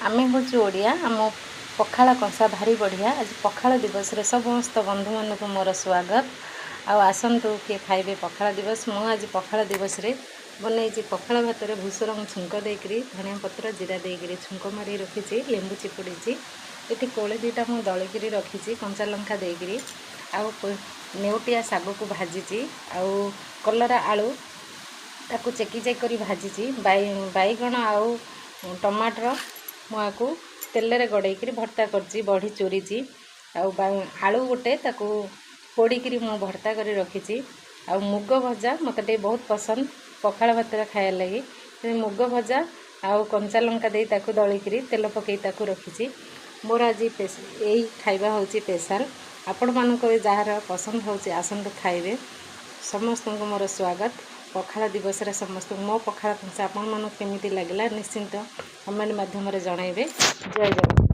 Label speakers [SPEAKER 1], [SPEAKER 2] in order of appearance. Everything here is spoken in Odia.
[SPEAKER 1] ଆମେ ହେଉଛୁ ଓଡ଼ିଆ, ଆମ ପଖାଳ କଂସା ଭାରି ବଢ଼ିଆ। ଆଜି ପଖାଳ ଦିବସରେ ସମସ୍ତ ବନ୍ଧୁମାନଙ୍କୁ ମୋର ସ୍ୱାଗତ। ଆଉ ଆସନ୍ତୁ, କିଏ ଖାଇବେ ପଖାଳ ଦିବସ। ମୁଁ ଆଜି ପଖାଳ ଦିବସରେ ବନେଇଛି ପଖାଳ ଭାତରେ ଭୁସରଙ୍ଗ ଛୁଙ୍କ ଦେଇକରି, ଧନିଆ ପତ୍ର ଜିରା ଦେଇକରି ଛୁଙ୍କ ମାରି ରଖିଛି, ଲେମ୍ବୁ ଚିପୁଡ଼ିଛି। ଏଠି କୋଳି ଦୁଇଟା ମୁଁ ଦଳିକିରି ରଖିଛି କଞ୍ଚା ଲଙ୍କା ଦେଇକରି। ଆଉ ନେଉଟିଆ ଶାଗକୁ ଭାଜିଛି, ଆଉ କଲରା ଆଳୁ ତାକୁ ଚେକି ଚେକି କରି ଭାଜିଛି। ବାଇଗଣ ଆଉ ଟମାଟର ମୁଁ ଆକୁ ତେଲରେ ଗଡ଼େଇକିରି ଭର୍ତ୍ତା କରିଛି, ବଢ଼ି ଚୁରିଛି। ଆଉ ଆଳୁ ଗୋଟେ ତାକୁ ପୋଡ଼ିକିରି ମୁଁ ଭର୍ତ୍ତା କରି ରଖିଛି। ଆଉ ମୁଗ ଭଜା ମୋତେ ଟିକେ ବହୁତ ପସନ୍ଦ ପଖାଳ ଭାତରେ ଖାଇବା ଲାଗି। ମୁଗ ଭଜା ଆଉ କଞ୍ଚା ଲଙ୍କା ଦେଇ ତାକୁ ଦଳିକିରି ତେଲ ପକାଇ ତାକୁ ରଖିଛି। ମୋର ଆଜି ଏଇ ଖାଇବା ହେଉଛି ସ୍ପେଶାଲ୍। ଆପଣମାନଙ୍କର ଯାହାର ପସନ୍ଦ ହେଉଛି, ଆସନ୍ତୁ ଖାଇବେ। ସମସ୍ତଙ୍କୁ ମୋର ସ୍ୱାଗତ ପଖାଳ ଦିବସରେ ସମସ୍ତଙ୍କୁ। ମୋ ପଖାଳ କଂସା ଆପଣମାନଙ୍କୁ କେମିତି ଲାଗିଲା, ନିଶ୍ଚିନ୍ତ କମେଣ୍ଟ ମାଧ୍ୟମରେ ଜଣାଇବେ। ଜୟ ଜଗନ୍ନାଥ।